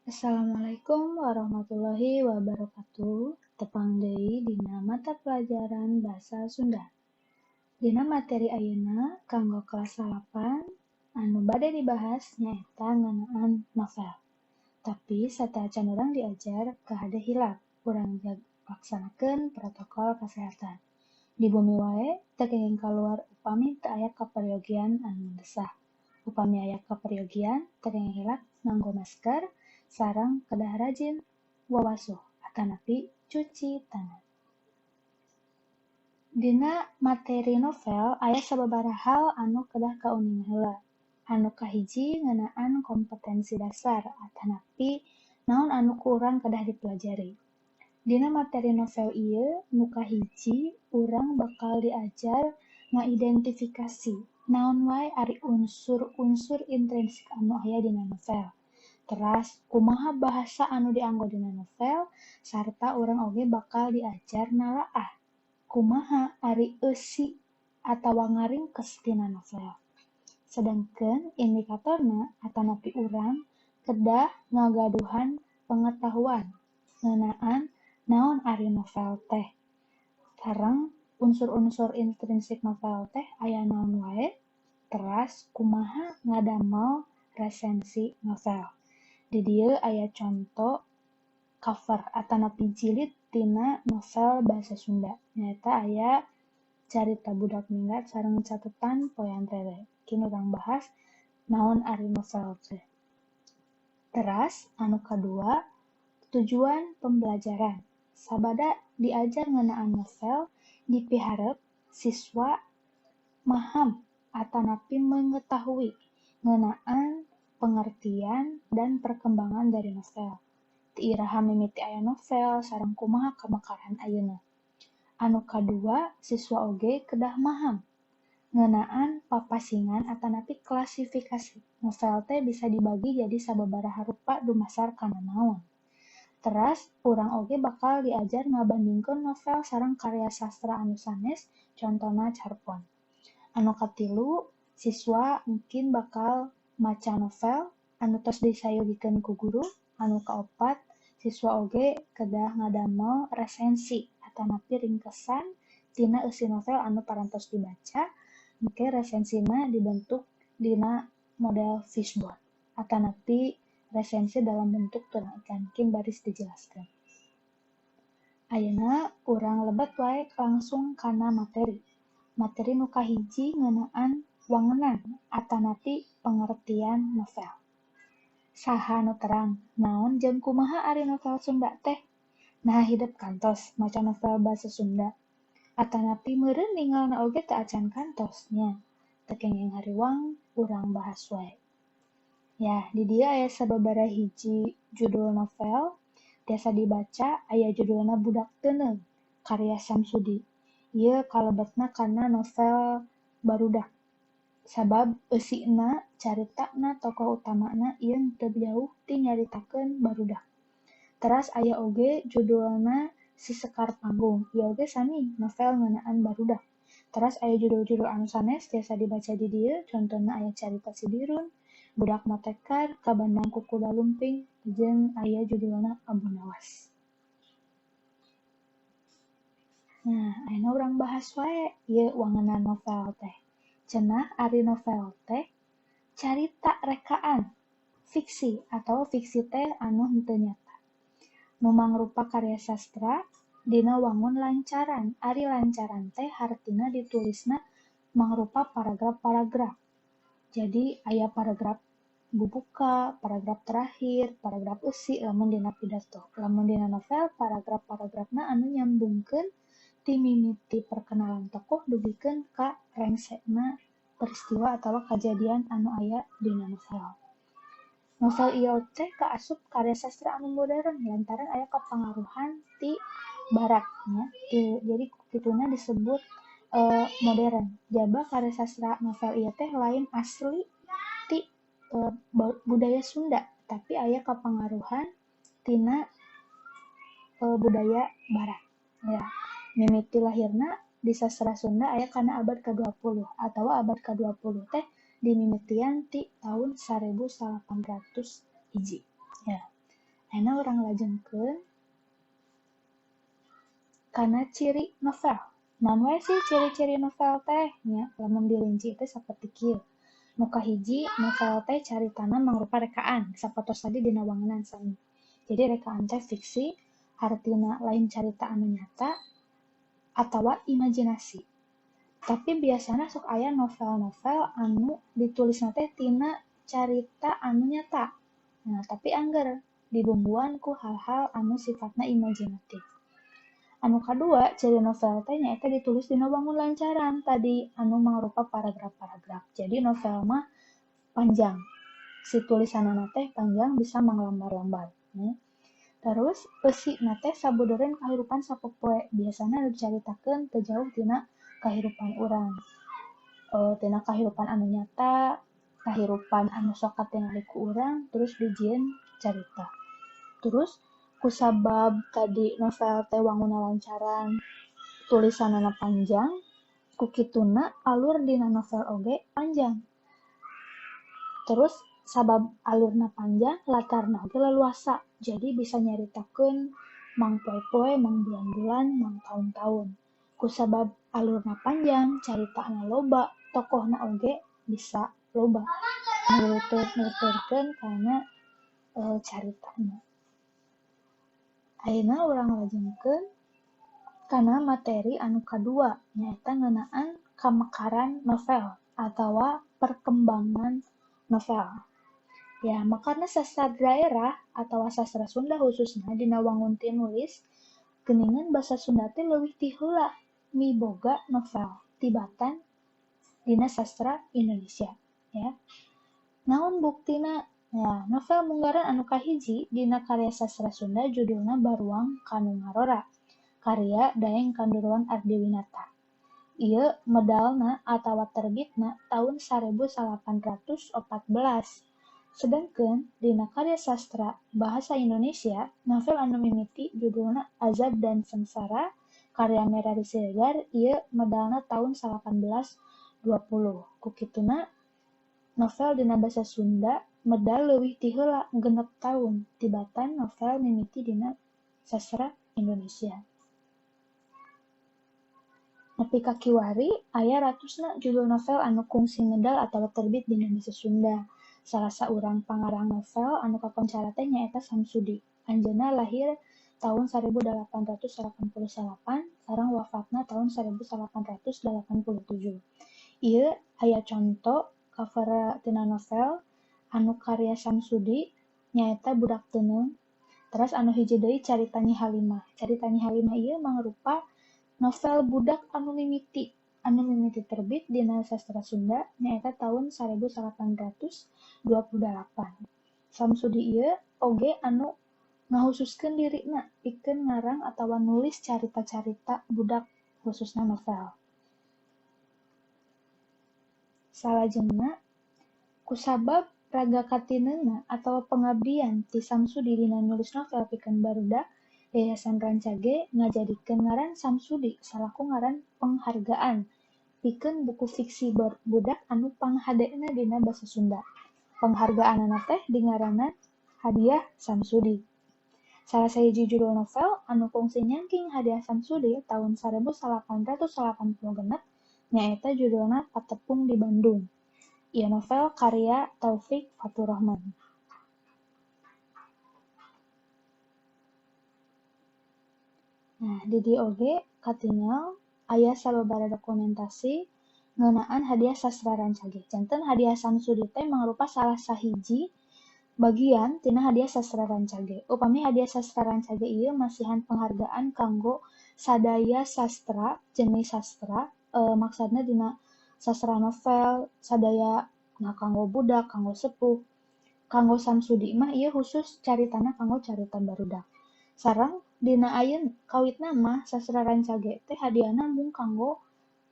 Assalamualaikum warahmatullahi wabarakatuh. Tepang deui dina mata pelajaran Basa Sunda. Dina materi ayeuna kanggo kelas 8 anu bade dibahas nyaeta ngeunaan novel. Tapi sateuacan urang diajar, kahade hilap urang laksanakeun protokol kasehatan. Di bumi wae, teu kenging kaluar upami teu aya kaperyogian anu mendesak. Upami aya kaperyogian, teu kenging hilap nganggo masker sareng kedah rajin wawasuh atanapi cuci tangan. Dina materi novel aya sababaraha hal anu kedah kauninga heula. Anu kahiji ngeunaan kompetensi dasar atanapi naon anu ku urang kedah dipelajari. Dina materi novel ieu, nu kahiji urang bakal diajar ngaidentifikasi naon wae ari unsur-unsur intrinsik anu aya dina novel. Teras kumaha bahasa anu dianggo dina novel, sarta urang oge bakal diajar nalaah kumaha ari eusi atawa ngaringkes tina novel. Sedengkeun indikatorna atanapi urang kedah ngagaduhan pengetahuan ngeunaan naon ari novel teh, sareng unsur-unsur intrinsik novel teh aya naon wae, teras kumaha ngadamel resensi novel. Di dieu aya conto cover atanapi jilid tina novel basa Sunda, nyaeta aya Carita Budak Minggat sareng Catetan Poean Rere. Kini urang bahas naon ari novel teh. Teras anu kadua, tujuan pembelajaran. Sabada diajar ngeunaan novel, dipiharep siswa maham atanapi mengetahui ngeunaan pengertian dan perkembangan dari novel. Ti iraha mimiti aya novel sareng kumaha kamekaran ayeuna. Anu kadua, siswa oge kedah maham ngeunaan papasingan atanapi klasifikasi. Novel teh bisa dibagi jadi sababaraha rupa dumasar kana naon. Teras urang oge bakal diajar ngabandingkeun novel sareng karya sastra anu sanes, contona carpon. Anu katilu, siswa mungkin bakal maca novel anu tos disayogikeun ku guru. Anu kaopat, siswa oge kedah ngadamel resensi atanapi ringkesan tina eusi novel anu parantos dibaca. Engke resensina dibentuk dina model fishbone atanapi resensi dalam bentuk tulang ikan. Kin baris dijelaskeun. Ayeuna urang lebet wae langsung kana materi. Materi nu kahiji ngeunaan wangenan atanapi pengertian novel. Saha nu terang naon jeung kumaha ari novel Sunda teh? Naha hidep kantos maca novel basa Sunda? Atanapi meureun ningalna oge teu acan kantos nya. Teu kenging hariwang, urang bahas wae. Ya, di dieu aya sababaraha hiji judul novel tiasa dibaca, aya judulna Budak Teuneung karya Samsudi. Ieu kalebetna kana novel barudak. Sabab eusina, caritana, tokoh utamana ieu teu jauh ti nyaritakeun barudak. Teras aya oge judulna Si Sekar Panggung, ieu oge sami novel ngeunaan barudak. Teras aya judul-judul anu sanes tiasa dibaca di dieu, contona aya Carita Si Birun, Budak Motekar, Kabandang ku Kuda Lumping, jeung aya judulna Abu Nawas. Nah, ayeuna urang bahas wae ieu wangenan novel teh. Cenah ari novel teh carita rekaan fiksi atau fiksi teh anu henteu nyata. Nu mangrupa karya sastra dina wangun lancaran. Ari lancaran teh hartina ditulisna mangrupa paragraf-paragraf. Jadi aya paragraf bubuka, paragraf terakhir, paragraf eusi lamun dina pidato. Lamun dina novel, paragraf-paragrafna anu nyambungkeun ti mimiti perkenalan tokoh dugikeun ka rengsena peristiwa atawa kajadian anu aya dina novel. Novel ieu teh kaasup karya sastra anu modern lantaran aya kapangaruhan ti barat nya. Jadi kituna disebut modern. Jaba karya sastra novel ieu teh lain asli ti budaya Sunda, tapi aya kapangaruhan tina budaya barat ya. Mimiti lahirna di sastra Sunda aya kana abad ke-20 atawa abad ke-20 teh dimimitian ti tahun 1801 ya. Ayeuna urang lajengkeun kana ciri novel. Naon wae sih ciri-ciri novel teh? Nya, lamun dirinci teh saperti kieu. Nu kahiji, novel teh caritana mangrupa rekaan, sapertos tadi dina wangunan sami. Jadi rekaan teh fiksi, hartina lain carita anu nyata atawa imajinasi. Tapi biasana sok aya novel-novel anu ditulisna teh tina carita anu nyata. Nah, tapi angger dibumbuan ku hal-hal anu sifatna imajinatif. Anu kadua, ciri novel teh nyaeta ditulis dina wangun lancaran tadi anu mangrupa paragraf-paragraf. Jadi novel mah panjang. Si tulisanana teh panjang bisa manglambar-lambar. Ya. Terus eusina teh sabudeureun kahirupan sapopoe. Biasana anu dicaritakeun teu jauh tina kahirupan urang. Tina kahirupan anu nyata, kahirupan anu sok katingali ku urang, terus dijieun carita. Terus kusabab tadi novel teh wanguna lancaran, tulisanana panjang, ku kituna alur dina novel oge panjang. Terus sabab alurna panjang, latarna oge leluasa. Jadi bisa nyaritakeun mang poe-poe, mang bulan-bulan, mang taun-taun. Kusabab alurna panjang, caritana loba, tokohna oge bisa loba. Nuturkeun kana caritana. Ayeuna urang lajengkeun kana materi anu kadua, nyaeta ngeunaan kamekaran novel atawa perkembangan novel. Ya, makarna sastra daerah atawa sastra Sunda khususna dina wangun tinulis geuningan basa Sunda teh leuwih ti heula miboga novel tibatan dina sastra Indonesia, ya. Naon buktina? Ya, novel munggaran anu kahiji dina karya sastra Sunda judulna Baruang Kanu Ngarora, karya Daeng Kanduruan Ardiwinata. Ieu medalna atawa terbitna taun 1814. Sedengkeun dina karya sastra bahasa Indonesia, novel anu mimiti judulna Azab dan Sengsara karya Merari Siregar, ieu medalna taun 1820. Ku kituna novel dina basa Sunda medal leuwih ti heula 6 taun tibatan novel mimiti dina sastra Indonesia. Nepi ka kiwari aya ratusna judul novel anu kungsi medal atawa terbit dina basa Sunda. Salah saurang pangarang novel anu kakoncara teh nyaeta Samsudi. Anjeunna lahir tahun 1888 sareng wafatna tahun 1887. Ieu aya conto cover tina novel anu karya Samsudi nyaeta Budak Teuneung. Teras anu hiji deui Carita Nyi Halimah. Carita Nyi Halimah ieu mangrupa novel budak anu mimiti terbit dina sastra Sunda nyaeta taun 1828. Samsudi ieu oge anu ngahususkeun dirina pikeun ngarang atawa nulis carita-carita budak khususna novel. Salajengna kusabab raga katineungna atawa pengabdian ti Samsudi dina nulis novel pikeun barudak, Yayasan Rancage ngajadikeun ngaran Samsudi salaku ngaran penghargaan pikeun buku fiksi budak anu panghadena dina basa Sunda. Penghargaanana teh dingaranan Hadiah Samsudi. Salah sahiji judul novel anu kungsi nyangking Hadiah Samsudi taun 1886 nyaeta judulna Patepung di Bandung. Ieu novel karya Taufik Faturrahman. Nah, di dieu oge katingal aya sababaraha dokumentasi ngeunaan Hadiah Sastra Rancage. Janten Hadiah Samsudi teh mangrupa salah sahiji bagian tina Hadiah Sastra Rancage. Upami Hadiah Sastra Rancage ieu masihan penghargaan kanggo sadaya sastra, jenis sastra, maksudna dina sastra novel, sadaya nah kanggo budak, kanggo sepuh. Kanggo Samsudi mah ieu khusus caritana kanggo carita barudak. Sareng dina ayeuna kawitna mah sastra Rancage teh hadiahna mung kanggo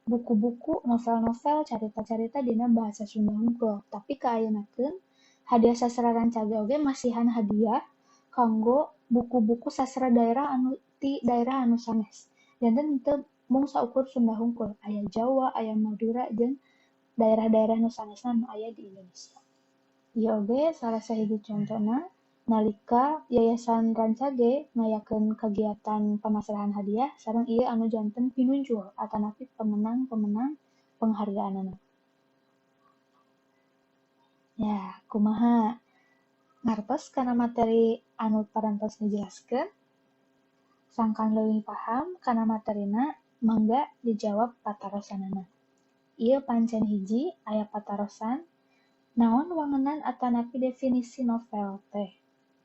buku-buku, novel-novel, carita-carita dina bahasa Sunda hungkul. Tapi kaayeunakeun Hadiah Sastra Rancage oge masihan hadiah kanggo buku-buku sastra daerah anu ti daerah anu sanes. Janten teu mung saukur Sunda hungkul, aya Jawa, aya Madura jeung daerah-daerah nu sanesna nu aya di Indonesia. Ieu oge salah sahiji contona Nalika Yayasan Rancage ngayakeun kagiatan pamasrahan hadiah sareng ieu anu janten pinuncul atanapi pemenang-pemenang penghargaanana. Ya, kumaha ngartos kana materi anu parantos dijelaskeun? Sangkan leuwih paham kana materina, mangga dijawab patarosanana. Ieu pancen hiji aya patarosan naon wangenan atanapi definisi novel teh.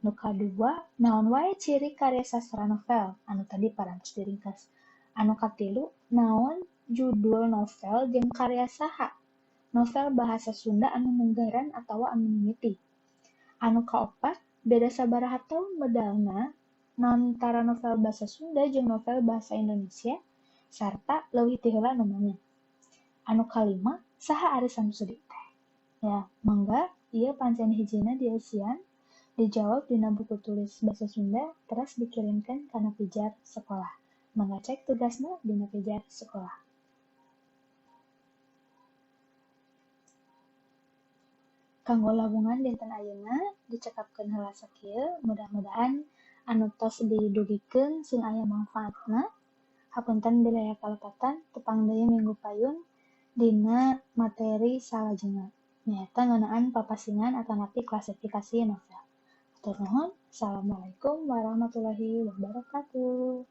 Nu kadua, naon wae ciri karya sastra novel anu tadi parantos diringkas. Anu katilu, naon judul novel jeung karya saha novel bahasa Sunda anu munggaran atawa anu mimiti. Anu kaopat, beda sabaraha taun medalna antara novel bahasa Sunda jeung novel bahasa Indonesia sarta leuwih ti heula nu mana. Anu kalima, saha Ari Samsudi teh. Ya, mangga ieu pancen hijina dieusian dijawab dina buku tulis bahasa Sunda teras dikirimkan kana pijar sekolah. Mangga cek tugasna dina pijar sekolah. Kanggo lawungan dinten ayeuna dicekapkeun heula sakieu, mudah-mudahan anu tos didugikeun sing aya mangfaatna. Hapunten bilih aya kalepatan, tepang deui minggu payun dina materi salajengna nyaeta ngeunaan papasingan atanapi klasifikasi novel. Hatur nuhun. Assalamualaikum warahmatullahi wabarakatuh.